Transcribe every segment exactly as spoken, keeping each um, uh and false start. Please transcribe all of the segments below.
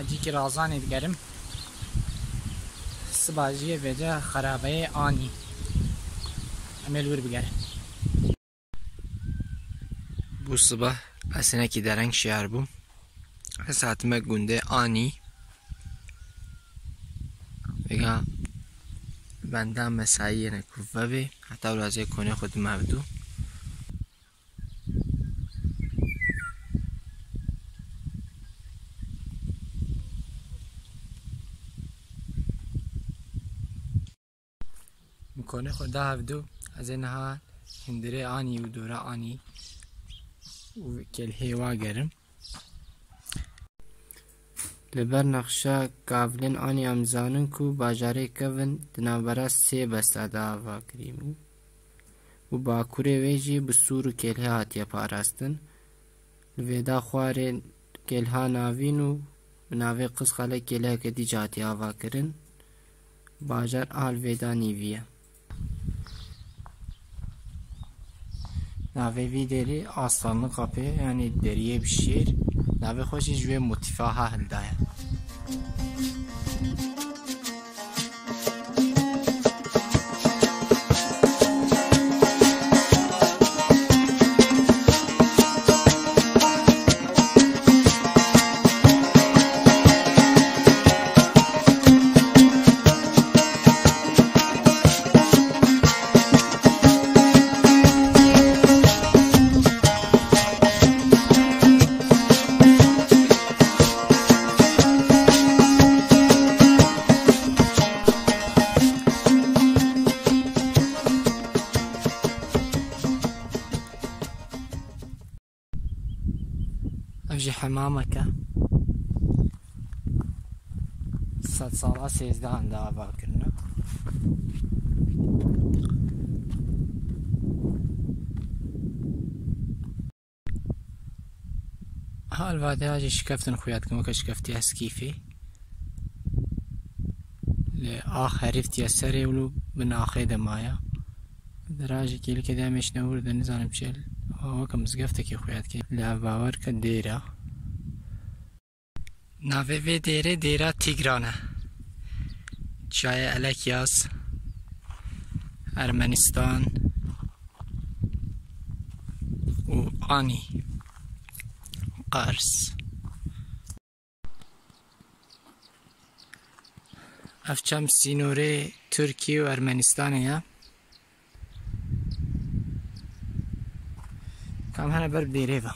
Cîkî Razanê digerim. Siba jî yê vêca xerabeyê Anî. Em ê li wir bigerin. Bû sibe ez hinekî dereng şiyar bûm. Ez hatime gundê Anî. Vêga benda mesayî yene ku vevê, heta wila ez ê konê xwe dimevdû. Min konê xwe da hevdû, ez ê niha hundirê Anî û dora Anî û kelhê wa gerim. Li ber nexşa gavlên Anî em zanin ku bajarê kevin di navbera sê besa de ava kirî bû û bakurê wê jî bi sûr û kêlhê hatiye parastin. Li vêda xwarê kêlha navîn û bi navê Qizxele kêlheke dî jî hatiye ava kirin. Bajar a li vêda nîvî ye. Navê vî derê Aslanlı Kapı, yanî deriyê bi şêr. Navê xwe jî ji wê motîfa ha hildaye. Ev jî hemameke sedsala sêzdehan de ava kirine. Ha li vadiha jî şikeftin xuya dikin, weke şikeftiya Skîfê. Li ax herîf tiye serê û li bin axê de maye. Dirajî kêlikê de em êşine wir de nizanim çi ye. Weke mizgeftekê xuya dike. Li ev bawer ke dêr e. Navê vê dêrê Dêra Tîgran e. Çiyayê Elekyas, Ermenistan û Anî, Qers. Ev çem sînorê Tirkî û Ermenistanê ye. Kam hene ber bi dêrê ve.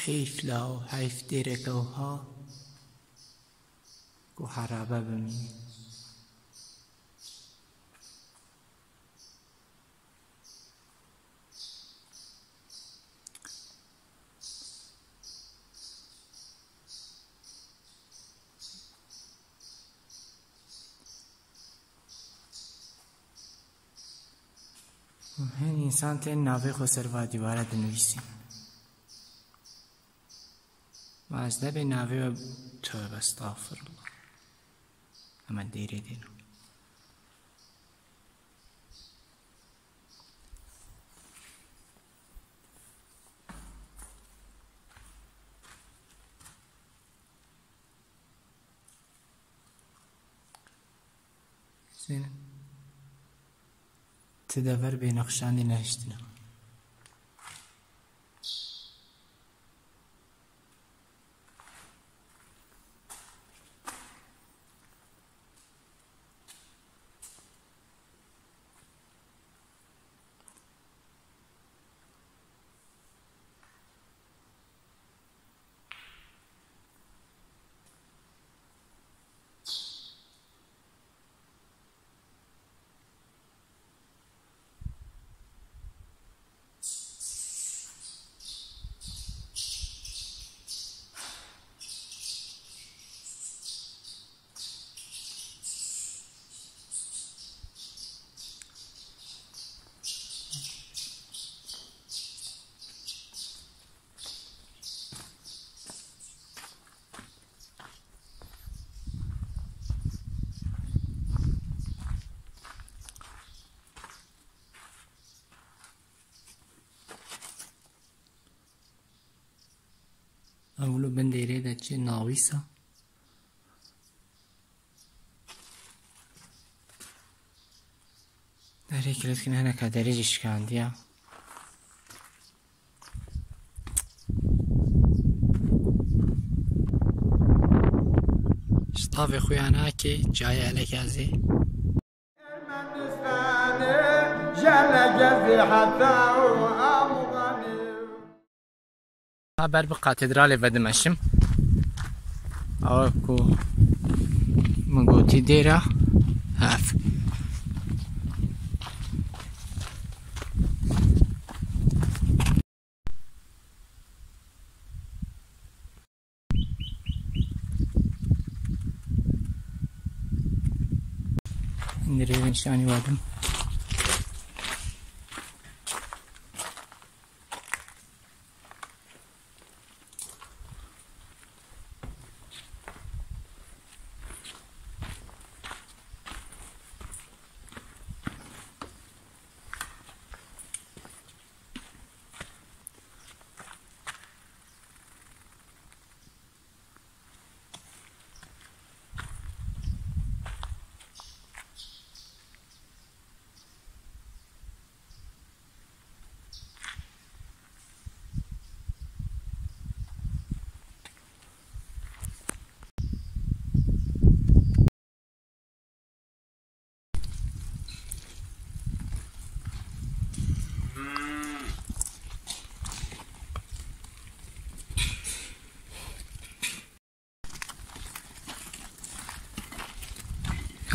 Heyf law, heyf dêreke wiha ku herabe bimîne. Hin însan tên navê xwe ser va dîwara dinivîsîn. Ma ez nebê navê we, tövbe estağfurullah. Hemen dêrê dêno. Zeynep. Ti dever bê nexşanî nehiştine. Ev wilo bin dêrê de çi nawîsa? Derê kilîtkin hineka derê jî şikandiya. Ji tavê xuya nakê cayê Elekezê. Ermenistanê jele gezî heta û Afganê. Ha ber bi katedralê vedimeşim. Awa ku min gotî dêra. Hev. Nirê nîşanî wadim.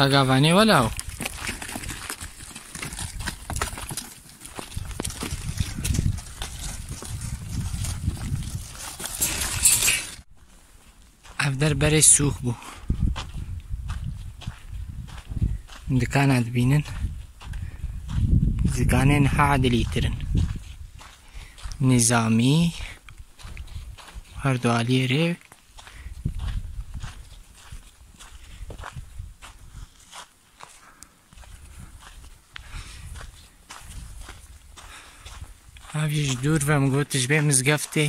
Ka gavanê welaw. Ev der berê sûx bû. Dikana dibînin. Dikanên ha dilîtir in. Nizamî. Her du aliyê rê. Ev jî ji dûr ve min got ji bê mizgeftê.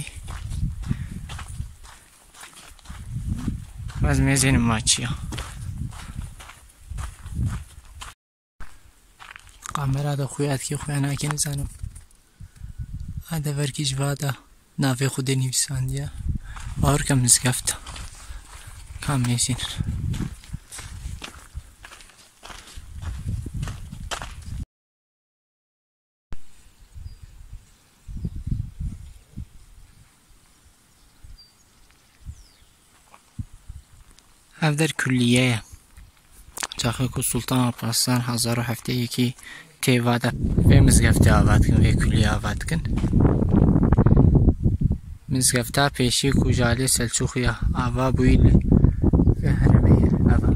Ez mêzênim maçiya. Kamera de xuya dikê, xuya nake, nizanim. A deverkî ji va de navê Xwedê nivîsandiye. Bawer ke mizgeft. Ka mêzîn. Ev der kulliye ye. Çaxê ku Sultan Alparslan hezar û heftê yekî tê va de vê mizgeftê ava dikin, vê kulliyê ava dikin. Mizgefta pêşî ku ji aliyê Selçûxiya ava bûyî li vê herêmê ye, ava.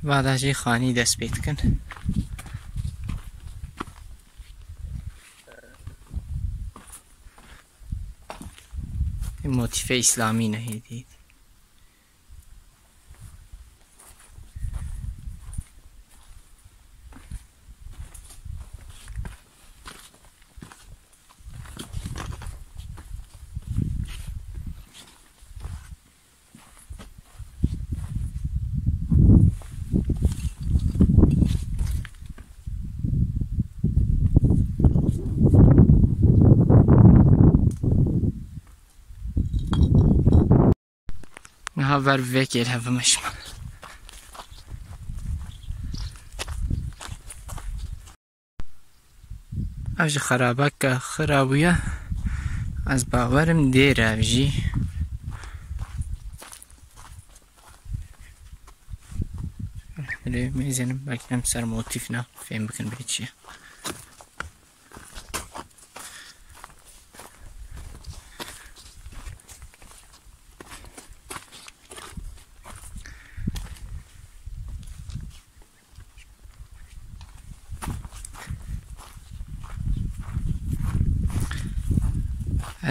Vada jî xanî dest pê dikin. Motîfê îslamî ne hêdî. Niha ver bi vê kêlhe bimeşim. Ev jî xerabeke xira bûye. Ez bawerim dêr e ev jî. Lê mêzênim belkî em ser motîf ne fêm bikin bê çi ye.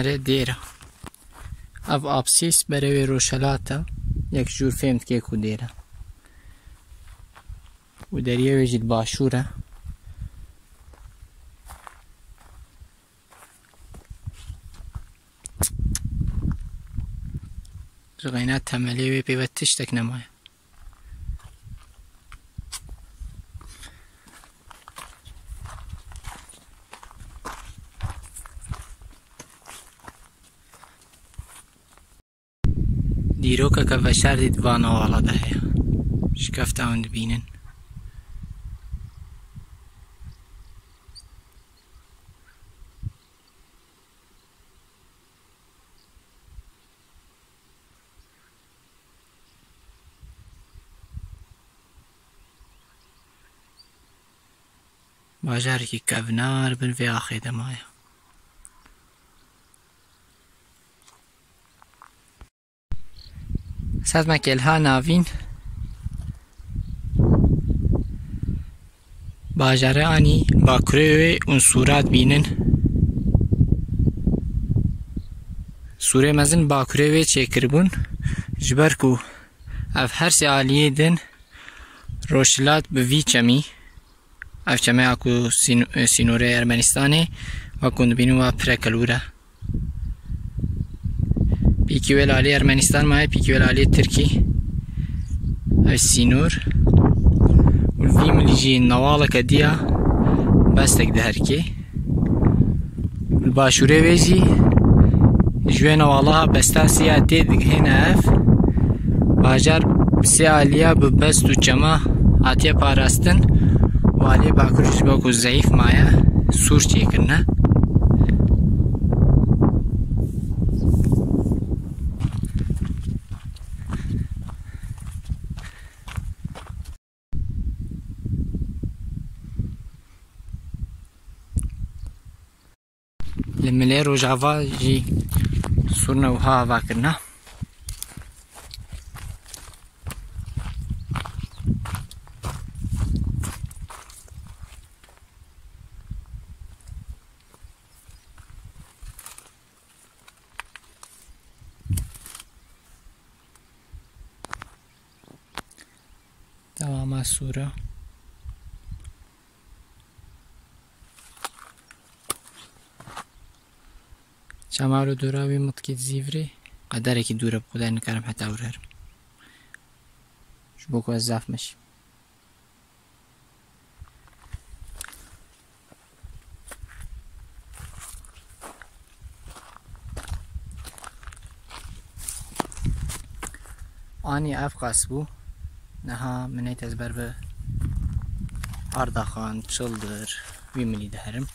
Erê dêr e. Ev apsîs berê wê rojhelat e. Yek jûr fêm dike ku dêr e. Û deriyê wê jî di başûr e. Ji xeyna temelê wê pê ve tiştek nemaye. Dîrokeke veşartî di van awala de heye. Şikefta hûn dibînin. Bajarekî kevnar bin vê axê de maye. Sedmeke li ha navîn bajarê anî bakurê wê û sûra dibînin. Sûrê mezin bakurê wê çêkiribûn, ji ber ku ev her sê aliyê din rojhilat bi vî çemî, ev çemeya ku sîn-, sînorê Ermenistanê, wek hûn dibînin, wa pire kelûr e. Pîkî wê li alî Ermenistan maye, pîkî wê li alî Tirkî. Ev sînor. Û li vî milî jî newaleke diya bestek diherikê. Li başûrê wê jî ji wê newala besta sê ya tê digihêne ev. Bajar bi sê aliya bi best û çema hatiye parastin û aliyê bakur ji bo ku zeyîf maye, sûr çêkirine. Li milê Rojava jî sûrne wiha ava kirine. Dewama sûra. Çemar û dora wî mitkî zîvirê qederekî dûr e, bi Xwedayê nikarim heta wir herim. Ji bo ku ez zaf meşîm. Anî ev qas bû. Niha min neyt ez ber bi Ardaxan, Çildir, wî milî diherim.